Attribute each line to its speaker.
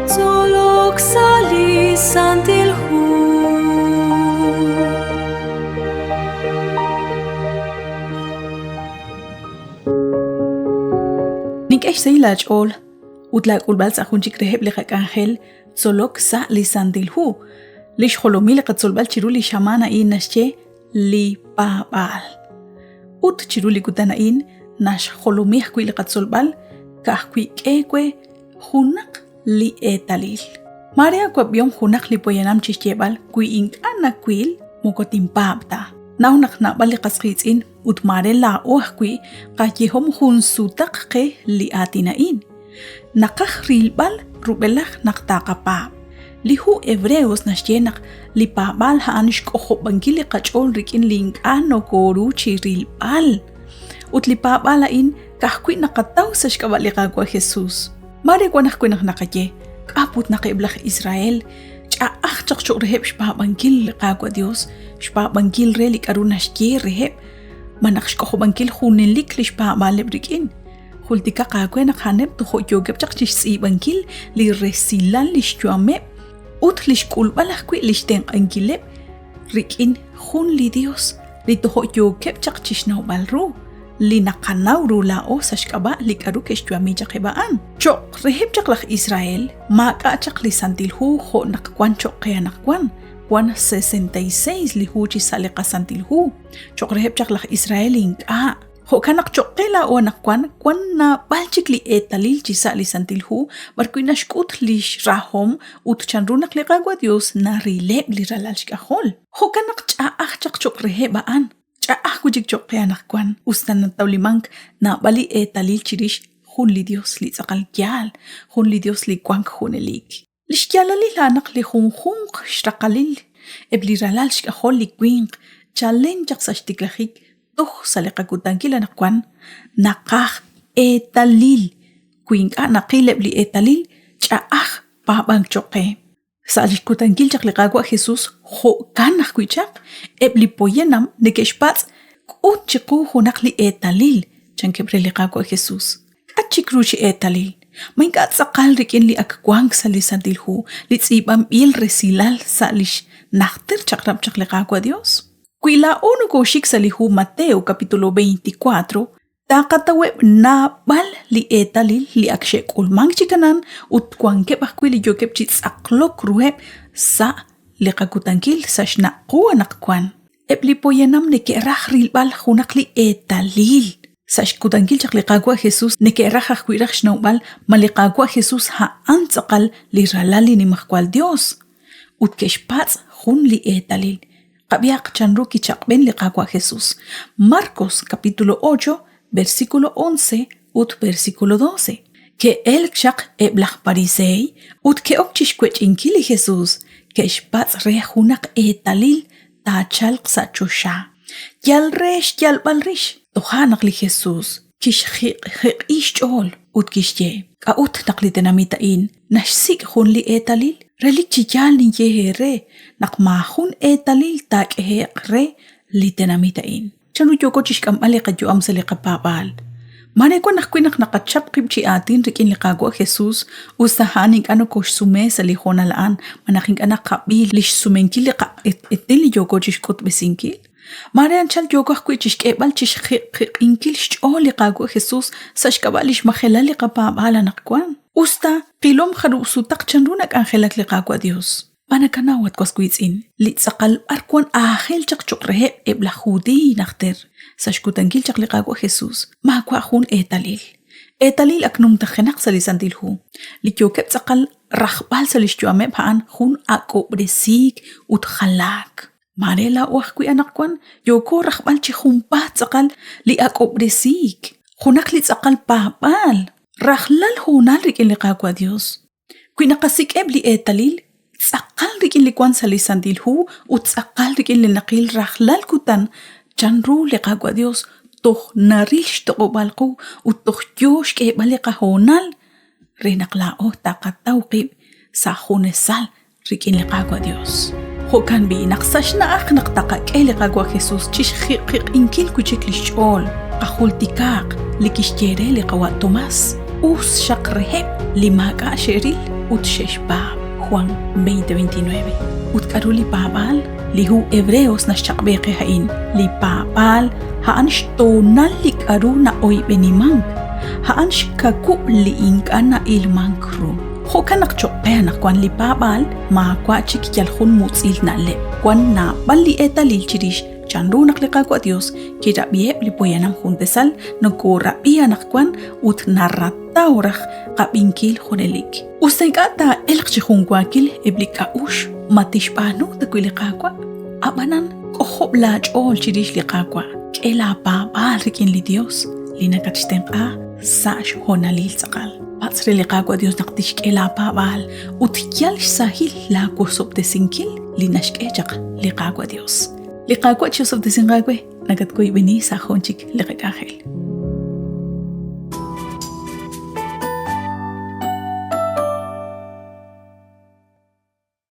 Speaker 1: Tzolok sa' li Santil Hu.
Speaker 2: Nink'e xsahil laach'ool ut laak'ulb'al sa' jun chik reheb' li qak'anjel tzolok sa' li Santil Hu. Li xjolomil li qatzolb'al chiru li xamaan a'in naxye li paab'aal. Ut chiru li kutan a'in naxjolomi ajwi' li qatzolb'al ka'ajwi' k'e we junaq li eetalil. Maare awab'ihom junaq li poyanam chi xyeeb'al wi ink'a' nawil moko tinpaab' ta. Naw naq naab'al li qas qiitz'in ut maare laa'o ajwi' qayehom jun sutaq qe li aatin a'in. Naqaj rilb'al rub'elaj naq taqapaab'. Li hu Hebreos naxye naq li paab'aal a'an xk'ojob'ankil li qach'ool rik'in li ink'a' nokooru chi rilb'al. Ut li paab'aal a'in ka'ajwi' naqataw sa' xk'ab'a' li Qaawa' Jesus. Maare wan ajwi' naq naqaye, k'a' put naq eb' laj Israel ch'a'aj chaq cho'q reheb' xpaab'ankil li Qaawa' Dios, xpaab'ankil re li k'aru naxye reheb', malaj xk'ojob'ankil junelik li xpaab'aaleb' rik'in. Jultikaq aawe naq a'aneb' tojo' yookeb' chaq chi xtz'iib'ankil li resilal li xyu'ameb' ut li xk'ulb'al ajwi' li xtenq'ankileb' rik'in jun li Dios li tojo' yookeb' chaq chi xnawb'al ru, li naqanaw ru laa'o sa' xk'ab'a' li k'aru ke'xyu'ami chaq eb' a'an. Cho'q reheb' chaq laj Israel maak'a' chaq li Santil Hu jo' naq wan cho'q qe anaqwan, wan 66 li hu chi sa' li qaSantil Hu. Cho'q reheb' chaq laj Israel ink'a'. Jo'kan naq cho'q qe laa'o anaqwan wan naab'al chik li eetalil chi sa' li Santil Hu b'arwi' naxk'ut li xrahom ut chanru naq li Qaawa' Yos narileb' li ralal xk'ajol. Jo'kan naq ch'a'aj chaq cho'q reheb' a'an, ch'a'aj wi' chik cho'q qe anaqwan, us ta natawlimank naab'al li eetalil chirix jun li Yos li tz'aqal yaal, jun li Yos li wank junelik. Li xyaalalil a'an naq li junjunq xraqalil eb' li ralal xk'ajol li winq chalen chaq sa' xtiklajik toj sa' li qakutankil anaqwan naqaj eetalil. Wi ink'a' naqil eb' li eetalil, ch'a'aj paab'ank cho'q qe. Sa' li xkutankil chaq li Qaawa' Jesús jo'kan ajwi' chaq, eb' li poyanam neke'xpatz' k'ut chiqu junaq li eetalil, chankeb' re li Qaawa' Jesús. K'a' chik ru chi eetalil? Ma ink'a' tz'aqal rik'in li ak wank sa' li Santil Hu, li tz'iib'anb'il resilal sa' li xnajter chaq'rab' chaq li Qaawa' Yos? Wi laa'o nokooxik sa' li hu Mateo capítulo 24, taqataweb' naab'al li eetalil li ak xe'k'ulmank chi kanan ut wankeb' ajwi' li yookeb' chi tz'aqlok ruheb' sa' li qakutankil sa' xnaq' qu anaqwan. Eb' li poyanam neke'raj rilb'al junaq li eetalil. Sa' xkutankil chaq li Qaawa' Jesús neke'raj ajwi' raj xnawb'al ma li Qaawa' Jesús a'an tz'aqal li Ralal li Nimajwal Yos. Ut ke'xpatz' jun li eetalil. Qab'ihaq chanru kichaq'b'en li Qaawa' Jesús. Marcos capítulo 8, versículo 11 ut versículo 12. Ke'elk chaq eb' laj pariseey ut ke'ok chi xwech'inkil li Jesús, ke'xpatz' re junaq eetalil taachalq sa' choxa. Yal re xyalb'al rix. Toja' naq li Jesús kixjiq'jiq'i xch'ool ut kixye, K'a'ut naq li tenamit a'in naxsik' jun li eetalil? Relik chi yaal ninye eere naq maajun eetalil taak'ehe'q re li tenamit a'in. Chanru yooko chixk'amb'al li qayu'am sa' li qapaab'aal? Maare wan ajwi' naq naqachap qib' chi aatin rik'in li Qaawa' Jesus, us ta a'an ink'a' nokoxsume sa' li hoonal a'an malaj ink'a' naqab'i lix sumenkil li qaq'etq'etil li yooko chixk'utb'esinkil. Maare anchal yooko ajwi' chixk'eeb'al chixjiq'jiq'inkil xch'ool li Qaawa' Jesus sa' xk'ab'a' lix majelal li qapaab'aal anaqwan, us ta qilom jarub' sutaq chanru nak'anjelak li Qaawa' Dios. Ma nakanaw, at was wiitz'in, li tz'aqal b'arwan aajel chaq cho'q reheb' eb' laj Judiiy najter, sa' xkutankil chaq li Qaawa' Jesus, maawa' jun eetalil. Eetalil ak numtajenaq sa' li Santil Hu. Li yookeb' tz'aqal rajb'al sa' li xyu'ameb' a'an jun ak'ob'resiik ut jalaak. Maare laa'o ajwi' anaqwan yooko rajb'al chi junpaat tz'aqal li ak'ob'resiik, junaq li tz'aqal paab'aal, rajlal hoonal rik'in li Qaawa' Dios. Wi naqasik'eb' li eetalil, tz'aqal rik'in li wank sa' li Santil Hu ut tz'aqal rik'in li naqil rajlal kutan chanru li Qaawa' Dios toj naril xtoq'ob'aal qu ut toj yoo xk'eeb'al li qahoonal re naq laa'o taqataw qib' sa' junesal rik'in li Qaawa' Dios. Jo'kan b'i' naq sa' xna'aj naq taqak'e li Qaawa' Jesus chixjiq'iq'inkil wi' chik li xch'ool, qajultikaaq li kixye re li qawa' Tomás, us xaq reheb' li maak'a' xe'ril ut xe'xpaab'. Juan 20:29. Ut k'aru li paab'aal? Li hu Hebreos naxchaq'b'e qe a'in, li paab'aal a'an xtoonal li k'aru na'oyb'enimank, a'an xkawub' li ink'a' na'ilmank ru. Jo'kan naq choq' qe anaqwan li paab'aal maawa' chik yal jun mutz'il na'leb', wan naab'al li eetalil chirix chanru naq li Qaawa' Dios kirab'iheb' li poyanam juntesal nokoorab'i anaqwan ut narataw raj qab'inkil junelik. Us ta ink'a' taa'elq chi junwaakil eb' li k'a'uxl ma tixb'aanu ta wi' li Qaawa', ab'anan k'ojob' laach'ool chirix li Qaawa', k'e laapaab'aal rik'in li Dios li nakatxtenq'a sa' xhoonalil tz'aqal. Patz' re li Qaawa' Dios naq tixk'e laapaab'aal ut yal xsahil laawosob'tesinkil li naxk'e chaq li Qaawa' Dios. Li Qaawa' chi'osob'tesinq aawe, nakatwoyb'eni sa' jun chik li qak'anjel.